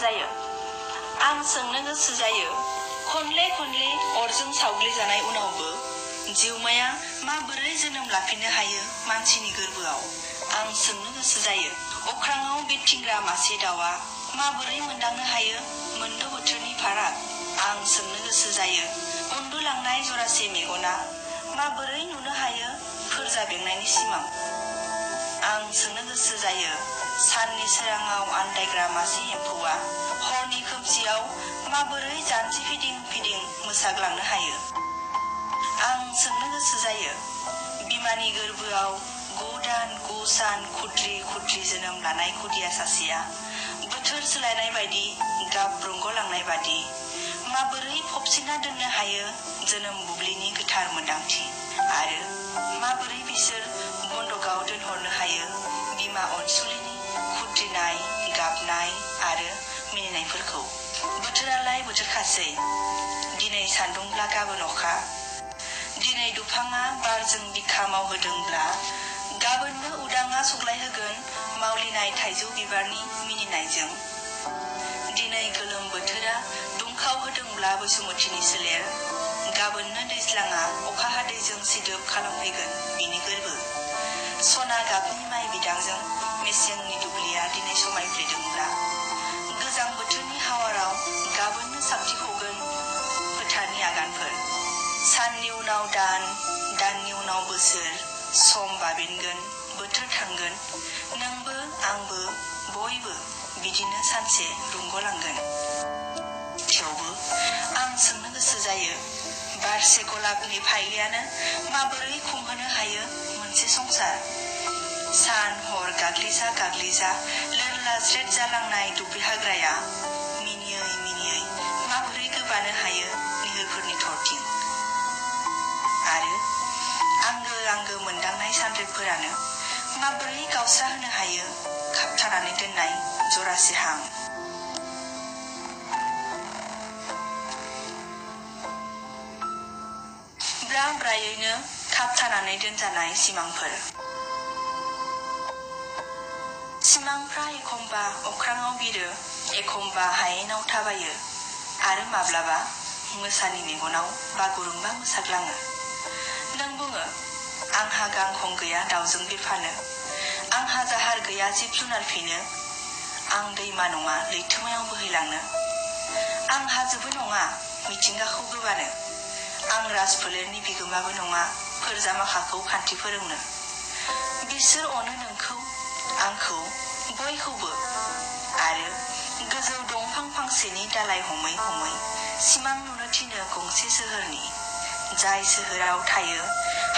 जायो। आं सोंनो गोसो जायो खनले खनले अरजों सावग्लिजानाय उनावबो जिउमाया माबोरै जोनोम लाफिननो हायो मानसिनि गोरबोआव। आं सोंनो गोसो जायो अख्राङाव बिरथिंग्रा मासे दाउआ माबोरै मोनदांनो हायो मोनद' बोथोरनि फाराग। आं सोंनो गोसो जायो उन्दुलांनाय जरासे मेगना माबोरै नुनो हायो फोरजा बेंनायनि सिमां। आं सोंनो गोसो जायो साननि सोराङाव आन्दायग्रा मासे एम्फौआ हरनि खोमसियाव माबोरै जानजि फिदिं फिदिं मोसाग्लांनो हायो। आं सोंनो गोसो जायो बिमानि गोरबोआव 9 दान 9 सान खुद्रि खुद्रि जोनोम लानाय खुदिया सासेया बोथोर सोलायनाय बायदि गाब रंगलांनाय बादि माबोरै फबसिनना दोननो हायो जोनोम बुब्लिनि गोथार मोन्दांथि आरो माबोरै बिसोर बन्दकाव दोनहरनो हायो बिमा अनसुलिनि खुद्रिनाय गाबनाय आरो मिनिनायफोरखौ। बोथोरालाय बोथोरखासै दिनै सान्दुंब्ला गाबोन अखा, दिनै दुफाङा बारजों बिखा मावहोदोंब्ला गाबोननो उदाङा सुग्लायहोगोन मावलिनाय थाइजौ बिबारनि मिनिनायजों। दिनै गोलोम बोथोरा दुंखाव होदोंब्ला बैसुमुथिनि सोलेर, गाबोननो दैज्लाङा अखा हादैजों सिदोब खालामफैगोन बिनि गोरबो। सना गाबनि माइ बिदांजों मेसेंनि दुब्लिया दिनै समायफ्लेदोंब्ला गोजां बोथोरनि हावाराव गाबोननो साबथिखगोन फोथारनि आगानफोर। साननि उनाव दान, दाननि उनाव बोसोर, सम बाबेनगोन बोथोर थांगोन, नोंबो आंबो बयबो बिदिनो सानसे रुंगलांगोन। थेवबो आं सोंनो गोसो जायो बारसे गलाबनि फाइलियानो माबोरै खुंहोनो हायो मोनसे संसार। सान हर गाग्लिजा गाग्लिजा लोरलाज्रेद जालांनाय दुब्लि हाग्राया मिनियै मिनियै माबोरै गोबानो हायो निहोरफोरनि थरथिं। आरो आंगो आंगो मोनदांनाय सानरेबफोरानो माबोरै गावस्रा होनो हायो खाबथानानै दोननाय जरासे हां। ब्रा ब्रायैनो खाबथानानै दोनजानाय सिमांफोर। सिमांफ्रा एखमबा अख्राङाव बिरो, एखमबा हायेनाव थाबायो आरो माब्लाबा मोसानि मेगनाव बागुरुम्बा मोसाग्लाङो। नों बुङो आंहा गांखं गैया दाउजों बिरफानो, आंहा जाहार गैया जिब जुनार फिनो, आं दैमा नङा लैथोमायाव बोहैलांनो, आं हाजोबो नङा मिथिंगाखौ गोबानो, आं राजफोलेरनि बिगोमाबो नङा फोरजा माखाखौ खान्थि फोरोंनो। बिसोर अनो नोंखौ आंखौ बयखौबो आरो गोजौ दंफां फांसेनि दालाइ हमै हमै सिमां नुनो थिनो गंसे सोहोरनि, जाय सोहोराव थायो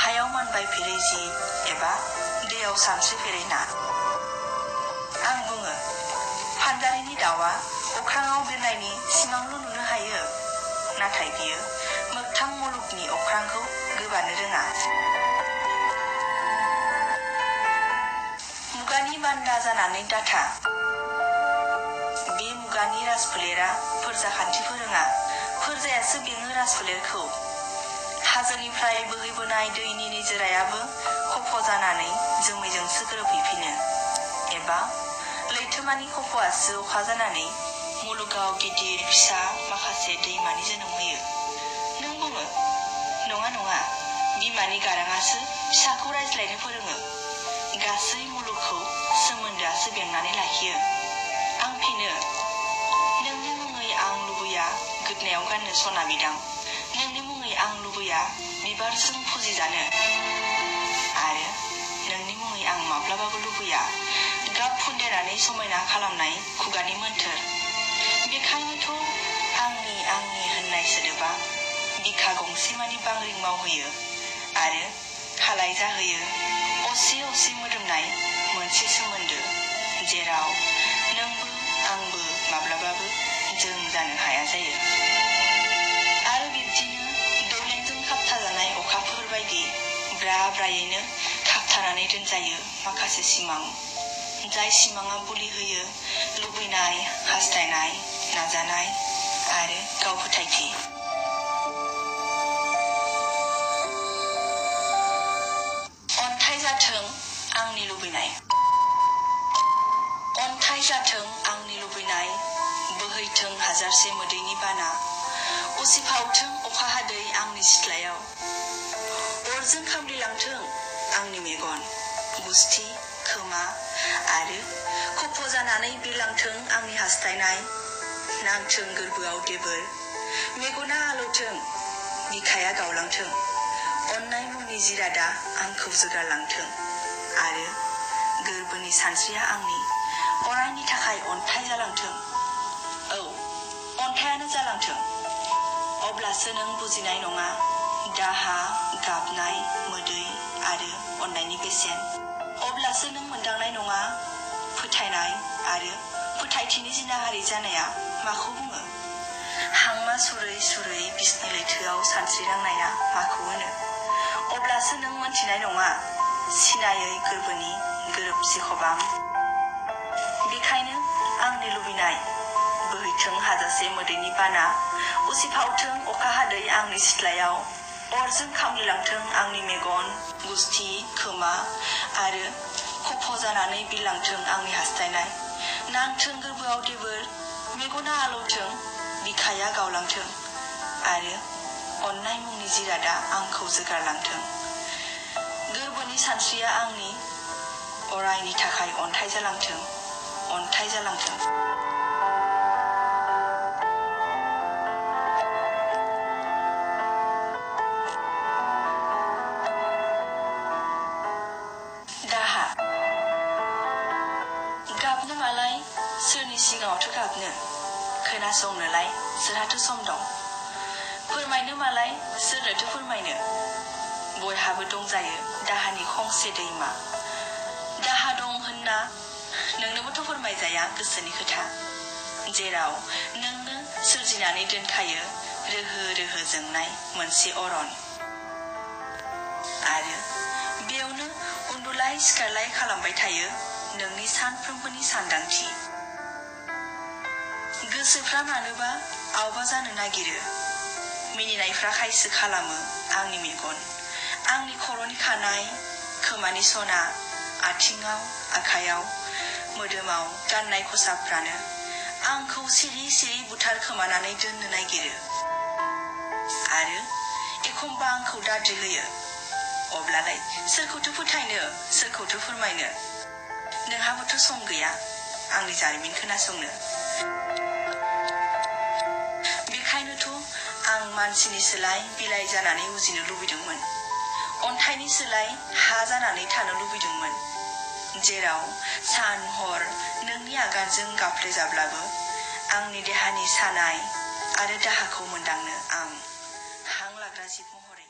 हायाव मानबायफेरै जिब एबा दैयाव सानस्रिफेरै ना। आं बुङो फानजारिनि दाउआ अख्राङाव बिरनायनि सिमांल' नुनो हायो, नाथाय बियो मोगथां मुलुगनि अख्रांखौ गोबानो रोङा। मुगानि बान्दा जानानै दाथा, बे मुगानि राजफोलेरा फोरजा खान्थि फोरोङा, फोरजायासो बेङो राजफोलेरखौ। हाजोनिफ्राय बोहैबोनाय दैनि निजोरायाबो खफ' जानानै जोमैजोंसो गोरोबहैफिनो, एबा लैथोमानि खफ'आसो अखा जानानै मुलुगाव गिदिर फिसा माखासे दैमानि जोनोम होयो। नों बुङो नङा नङा बिमानि गाराङासो फिसाखौ रायज्लायनो फोरोङो, गासै मुलुगखौ सोमोन्दोआसो बेंनानै लाखियो। आं फिनो नोंनि मुङै आं लुबैया गोदनायाव गाननो सना बिदां, नोंनि मुङै आं लुबैया बिबारजों फुजिजानो, आरो नोंनि मुङै आं माब्लाबाबो लुबैया गाब फुनदेरनानै समायना खालामनाय खुगानि मोन्थोर। बेखायनोथ' आंनि आंनि होननाय सोदोबा बिखा गंसेमानि बांग्रिं मावहोयो आरो खालाय जाहोयो असे असे मोदोमनाय मोनसे सोमोन्दो, जेराव नोंबो आंबो माब्लाबाबो जों जानो हाया जायो। आरो बिब्दिनो दौलेंजों खाबथाजानाय अखाफोर बायदि ब्रा ब्रायैनो खाबथानानै दोनजायो माखासे सिमां, जाय सिमाङा बुलि होयो लुबैनाय, हास्थायनाय, नाजानाय आरो गाव फोथायथि। अन्थाइ जाथों आंनि लुबैनाय, अन्थाइ जाथों आंनि लुबैनाय, बोहैथों हाजारसे मोदैनि बाना उसिफावथों अखा हादै आंनि सिथ्लायाव अरजों खामग्लिलांथों आंनि मेगन गुस्थि खोमा आरो खफ' जानानै बिरलांथों आंनि हास्थायनाय नांथों गोरबोआव देबोर मेगना आलौथों बिखाया गावलांथों अननाय मुंनि जिरादा आंखौ जोगारलांथों आरो गोरबोनि सानस्रिया आंनि अरायनि थाखाय अन्थाइ जालांथों औ अन्थायानो जालांथों अब्लासो नों बुजिनाय नङा दाहा गाबनाय मोदै आरो अननायनि बेसेन अब्लासो नों मोनदांनाय नङा फोथायनाय आरो फोथायथिनि जिनाहारि जानाया माखौ बुङो हांमा सुरै सुरै बिसनि लैथोआव सानस्रिनांनाया माखौ होनो अब्लासो नों मोनथिनाय नङा सिनायै गोरबोनि गोरोबसि खबाम बेखायनो आंनि लुबैनाय बोहैथों हाजासे मोदैनि बाना उसिफावथों अखा हादै आंनि सिथ्लायाव अरजों खामग्लिलांथों आंनि मेगन गुस्थि खोमा आरो खफ' जानानै बिरलांथों आंनि हास्थायनाय नांथों गोरबोआव देबोर मेगना आलौथों बिखाया गावलांथों आरो अननाय मुंनि जिरादा आंखौ जोगारलांथों गोरबोनि सानस्रिया आंनि अरायनि थाखाय अन्थाइ जालांथों अन्थाइ जालांथों दाहा गाबनो मालाय सोरनि सिगाङावथो गाबनो खोनासंनोलाय सोरहाथो सम दं फोरमायनो मालाय सोरनोथो फोरमायनो बयहाबो दंजायो दाहानि खंसे दैमा दाहा दं होनना नोंनोबोथ' फोरमायजाया गोसोनि खोथा जेराव नोंनो सोरजिनानै दोनखायो रोहो रोहो जोंनाय मोनसे अरन आरो बेयावनो उन्दुलाय सिखारलाय खालामबाय थायो नोंनि सानफ्रोमबोनि सानदांथि गोसोफ्रा मानोबा आवबा जानो नागिरो मिनिनायफ्रा खायसो खालामो आंनि मेगन आंनि खर'नि खानाय खोमानि सना आथिङाव आखायाव मोदोमाव गाननाय खसाबफ्रानो आंखौ सिरि सिरि बुथार खोमानानै दोननो नागिरो आरो एखमबा आंखौ दाद्रि होयो अब्लालाय सोरखौथो फोथायनो सोरखौथो फोरमायनो नोंहाबोथ' सम गैया आंनि जारिमिन खोनासंनो बेखायनोथ' आं मानसिनि सोलाय बिलाइ जानानै उजिनो लुबैदोंमोन अन्थाइनि सोलाय हा जानानै थानो लुबैदोंमोन जेराव सान हर नोंनि आगानजों गाफ्लेजाब्लाबो आंनि देहानि सानाय आरो दाहाखौ मोनदांनो आं हां लाग्रा जिब महरै